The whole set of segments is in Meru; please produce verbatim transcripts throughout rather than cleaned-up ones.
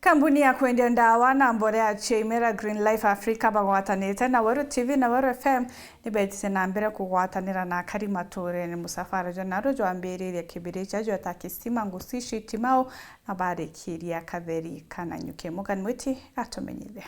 Kambuni ya kwendia ndawa na mborea cia imera Green Life Africa bagwatanite na Weru T V na Weru F M ni betite na mbere kugwatanira na akari maturene. Musafara jwa naru jwambiririe Kibirichia jweta Kisima, Ngusishi, Timau na barikiria Katheri ka Nanyuki. Morgan Mwiti gatumenyithia.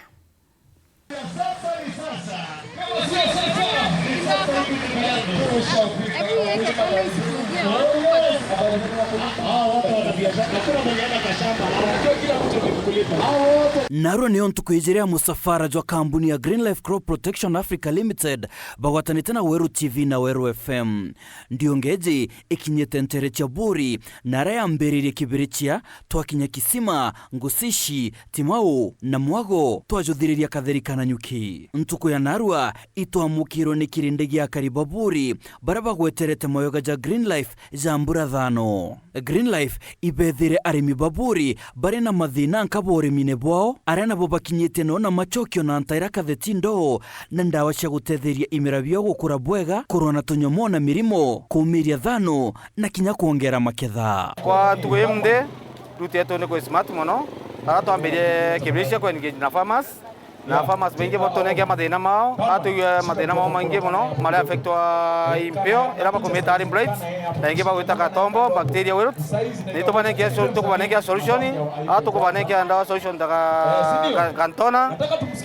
Narua niyo ntuku ijiri ya musafara jwa kambuni ya Green Life Crop Protection Africa Limited bagwatanite na Weru T V na Weru F M. Ndiungeji ikinyite ntere cia Buri, na aria yambiririe Kibirichia, twakinya Kisima, Ngusishi, Timau na Mwago, twajuthiriria Katheri ka Nanyuki. Ntuku ya narua, itwamukirwe ni kirindi gia akari ba Buri, baria bagweterete mayoga ja Green Life ja mbura thano. Green Life ibethire arimi ba Buri bari na mathina nka bwa urimine bwao, aria nabo bakinyite no na macokio na ntaira katheti ndoo na ndawa cia gutetheria imera biao gukura bwega, kurwa na tunyomo na mirimo, kumiria thano na kinya kwongera maketha. Kwa ntuku ii munthi, route yetu ni kwi smart mono. Ara twambirie Kibirichia ku engage na farmers, na farmers baingi bo tunengia mathina mao, atwigua mathina mao maingi mono, maria affectwa i mpio, ira bakumita ari blight, na ingi bagwita katombo, bacteria wilt. Ni tubanengia so-, tukubanengia solution, a tukubanengia ndawa solution ta ga-, ga-, gantona,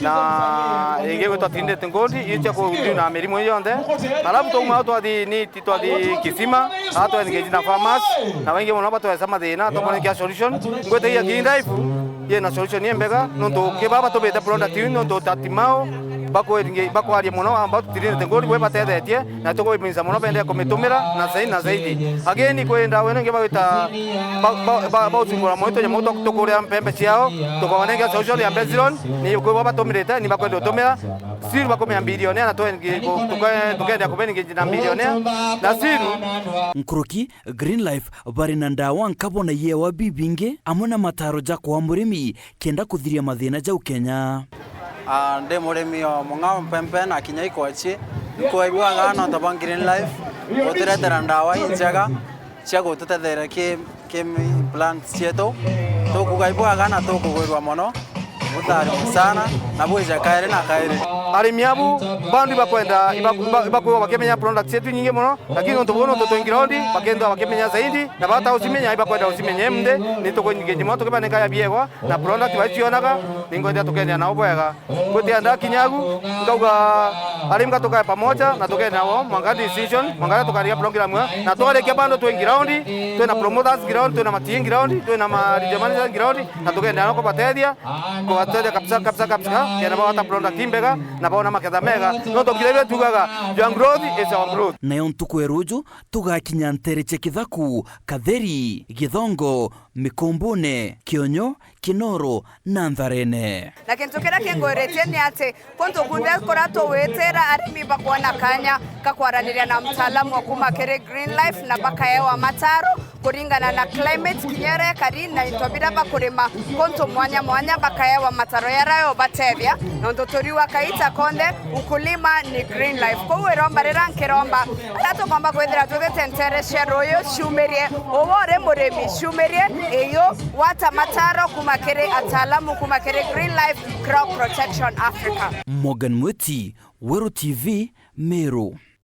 na ingi gwitwa tindete ngondi, iyo cia kudina mirimo iyo yonthe. Alafu twauma au twathi ni twathi Kisima, a twa engage na farmers, na baingi mono batwesa mathina, tukubanengia solution. Ngwitikia Green Life yina solution imbega, nontu ki baba tubite product iu, nontu ta Timau, bakwe-, bakwaria mono, amba tutirinde nguri bwe batethetie, na tukubiminza mono bende kumitumira, na zaidi na zaidi. Again, kwi ndawa ino ingi bagwita, ba, ba, ba, bausumbura mono tunyamu tu-, tukuria mpembe ciao, tukabanengia solution ya Beziron, ni kwi bo batumirite, ni bakwenda gutumira, still bakumia billionaire, na twengi-, ku-, tuke-, tukenda kubengi na billionaire, na still. Nkuruki, Green Life bari na ndawa nkabo na iewa bibingi, amwe na mataro ja kwa murimi kenda kuthiria mathina jau Kenya. Ah, ndi murimi o mung'ao mpempe na kinya ikwachi. Nkwaigua aga nontu bwa Green Life, guturetera ndawa injega cia gututetheria ki, ki plants cietu. Tukuga ibwaga na tukugwirwa mono. Butari sana, na bwija kairi na kairi. Arimi abu bandu ibakwenda, iba-, iba-, ibakwigua bakimenya product cietu inyingi mono, lakini nontu buu nontu twi ground, bakenda bakimenya zaidi, na bata ucimenya, ibakwenda ucimenya imunthi, ni tukunyingi mono tukibanenka ya biegwa, na product baicionaga, ni ngwenda tukenda nao bwega. Ngwitienda kinya agu, nkauga arimi tukae pamoja, na tukenda nao, mwanka decision, mwanka tukaria program, na twarikia bandu twi ground, twina promoters ground, twina ma T A ground, twina ma region managers ground, na tukenda nao kubatethia. Kubatethia kabisa, kabisa, kabisa, kenda bagwata product imbega na baona maketha mega. Nontu kira iria tugaga, your growth is our growth. Nayo ntuku ya ruju, tugakinya ntere cia Kithaku, Katheri, Githongo, Mikumbune, Kionyo, Kinoro na Ntharene. Na kintu kiria kingwiritie ni ati kuntu kunthe kuria tuwitira arimi bakwona kanya ka kwaraniria na mtaalamu wa kuma kiri Green Life na bakaewa mataro kuringana na climate kinya iria ikari na into biria bakurima kuntu mwanya mwanya, bakaewa mataro yaria yobatethia, nontu turiua kaita konthe ukulima ni Green Life. Kwou iromba riria nkiromba aria tukomba kwithira twithite ntere cia ruyu ciumirie, uwe uri murimi ciumirie, iyu wata mataro kuma kiri ataalamu kuma kiri Green Life Crop Protection Africa. Morgan Mwiti, Weru T V, Meru.